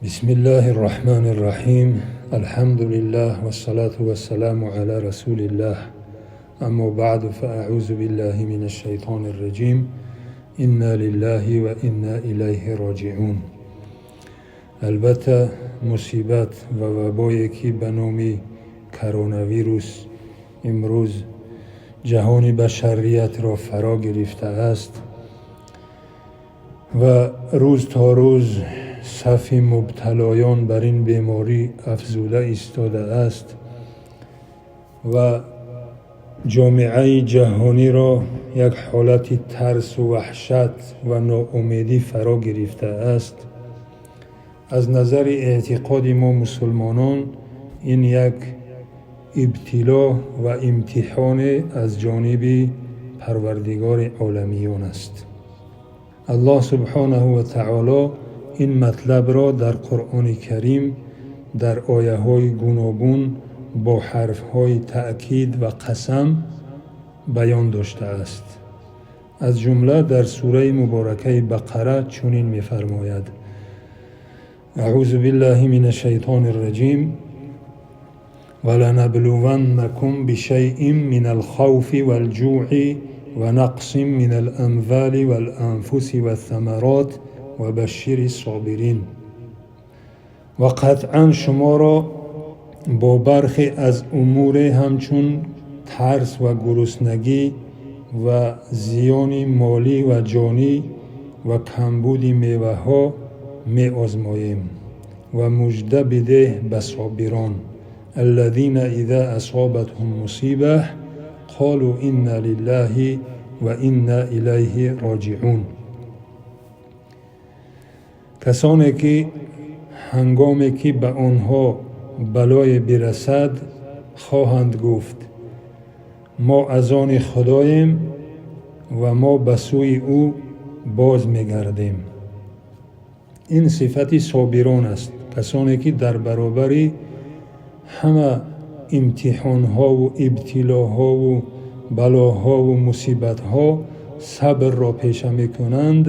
Бисмиллаҳи рраҳмани рраҳим. Алҳамдулиллаҳ вассалату вассаламу ала расулиллаҳ. Аммо баъду, фааузу биллаҳи мина шайтони рраҷим. Инна лиллаҳи ва инна илайҳи роҷиун. Албатта, мусибат ва вабое, ки ба номи коронавирус имрӯз ҷаҳони башариятро фаро гирифтааст ва рӯз то рӯз сафи мубталоён бар ин беморӣ афзуда истодааст ва ҷомеаи ҷаҳониро як ҳолати тарсу ваҳшат ва ноумедӣ фаро гирифтааст, аз назари эътиқоди мо мусулмонон ин як ибтило ва имтиҳоне аз ҷониби Парвардигори оламиён аст. Аллоҳ субҳонаҳу ва таоло ин матлабро дар Қуръони Карим дар ояҳои гуногун бо ҳарфҳои таъкид ва қасам баён доштааст. Аз ҷумла дар сураи муборакаи Бақара чунин мефармояд: Аъузу биллаҳи мина шайтони рраҷим. Валанаблуваннакум бишайъин мина алхавфи валҷӯъи ва нақсин мина аламвали валанфуси вассамарот ва башшири ссобирин. Ва қатъан шуморо бо бархе аз умуре ҳамчун тарс ва гуруснагӣ ва зиёни молӣ ва ҷонӣ ва камбуди меваҳо меозмоем ва мужда бидеҳ ба собирон. Аллазина иза асобатҳум мусибаҳ қолу инна лиллаҳи ва инна илайҳи роҷиун. Касоне ки ҳангоме ки ба онҳо балое бирасад, хоҳанд гуфт: мо аз они Худоем ва мо ба сӯи ӯ боз мегардем. Ин сифати собирон аст, касоне ки дар баробари ҳама имтиҳонҳову ибтилоҳову балоҳову мусибатҳо сабрро пеша мекунанд.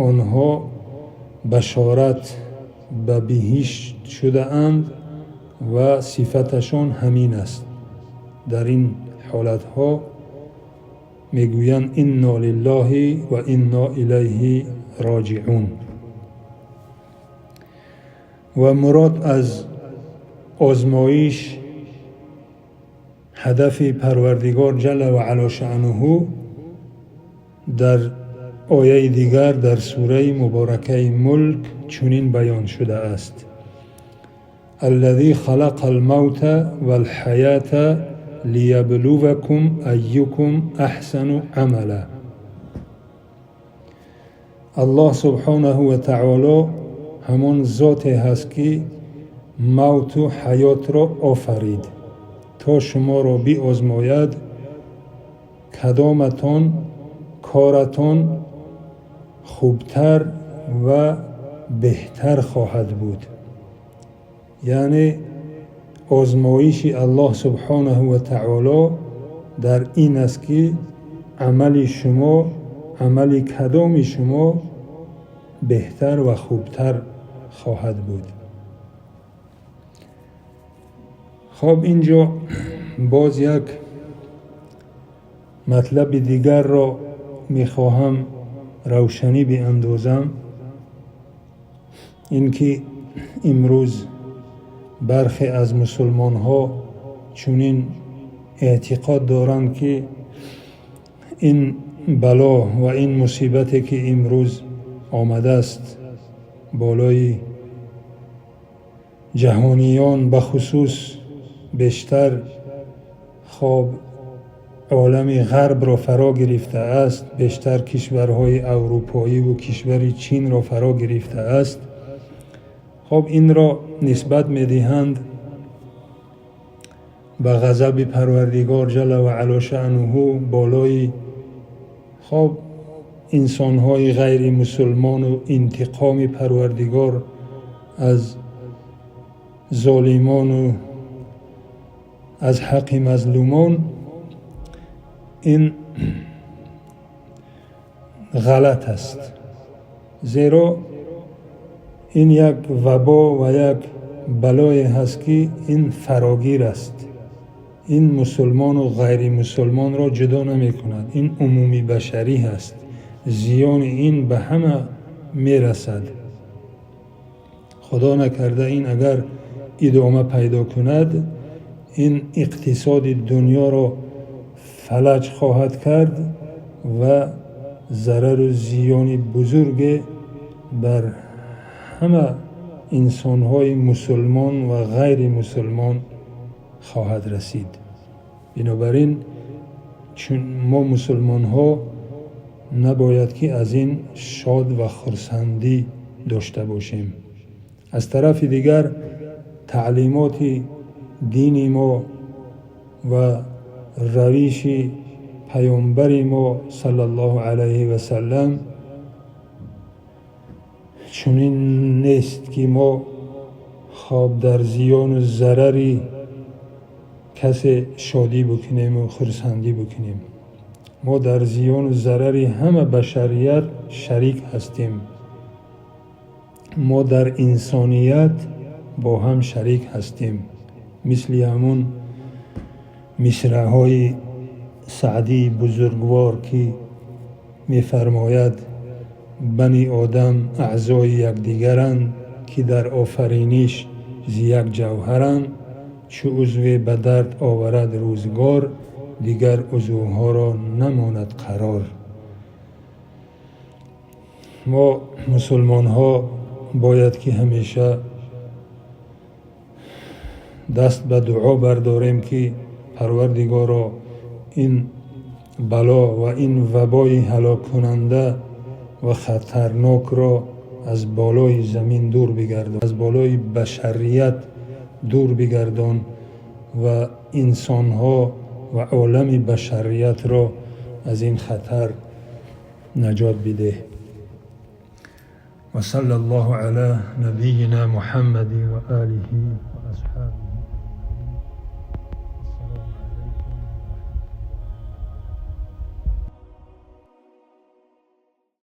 Онҳо башорат ба биҳишт шудаанд ва сифаташон ҳамин аст. Дар ин ҳолатҳо мегӯянд: инно лиллоҳи ва инно илайҳи роҷиун. Ва мурод аз озмоиш, ҳадафи Парвардигор ҷалла ва ало шаънуҳу дар ояи дигар дар сураи муборакаи Мулк чунин баён шудааст: аллазӣ халақа алмавта валҳаята лияблувакум айюкум аҳсану амала. Аллоҳ субҳонаҳу ва таоло ҳамон зоте ҳаст, ки мавту ҳаётро офарид, то шуморо биозмояд, кадоматон коратон хубтар ва беҳтар хоҳад буд. Яъне озмоиши Аллоҳ субҳонаҳу ва таоло дар ин аст, ки амали шумо, амали кадоми шумо беҳтар ва хубтар хоҳад буд. Хоб, инҷо боз як матлаби дигарро мехоҳам равшанӣ биандозам. Ин ки имрӯз бархе аз мусулмонҳо чунин эътиқод доранд, ки ин бало ва ин мусибате, ки имрӯз омадааст болои ҷаҳониён, бахусус бештар хоб олами ғарбро фаро гирифтааст, бештар кишварҳои аврупоиву кишвари Чинро фаро гирифтааст, хоб, инро нисбат медиҳанд ба ғазаби Парвардигор ҷалла ва ало шаънуҳу болои хоб инсонҳои ғайримусулмону интиқоми Парвардигор аз золимону аз ҳаққи мазлумон. Ин ғалат аст, зеро Ин як вабо ва як балое ҳаст, ки ин фарогир аст. Ин мусулмону ғайримусулмонро ҷудо намекунад. Ин умумӣ башарӣ ҳаст. Зиёни ин ба ҳама мерасад. Худо накарда, ин агар идома пайдо кунад, ин иқтисоди дунёро фалаҷ хоҳад кард ва зарару зиёни бузурге бар ҳама инсонҳои мусулмон ва ғайримусулмон хоҳад расид. Бинобар ин, чун мо мусулмонҳо набояд ки аз ин шод ва хурсандӣ дошта бошем. Аз тарафи дигар, таълимоти дини мо ва равиши паёмбари мо саллаллоҳу алайҳи васаллам чунин нест, ки мо хоб дар зиёну зарари касе шодӣ бикунему хурсандӣ бикунем. Мо дар зиёну зарари ҳама башарият шарик ҳастем. Мо дар инсоният бо ҳам шарик ҳастем. Мисли ҳамун мисраъҳои Саъдии бузургвор, ки мефармояд: бани одам аъзои якдигаранд, ки дар офариниш зи як ҷавҳаранд. Чу узве ба дард оварад рӯзгор, дигар узвҳоро намонад қарор. Мо мусулмонҳо бояд ки ҳамеша даст ба дуо бардорем, ки Парвардигоро, ин бало ва ин вабои ҳалоккунанда ва хатарнокро аз болои замин дур бигардон, аз болои башарият дур бигардон ва инсонҳо ва олами башариятро аз ин хатар наҷот бидеҳ. وصلى الله على نبينا محمد وآله وأصحابه.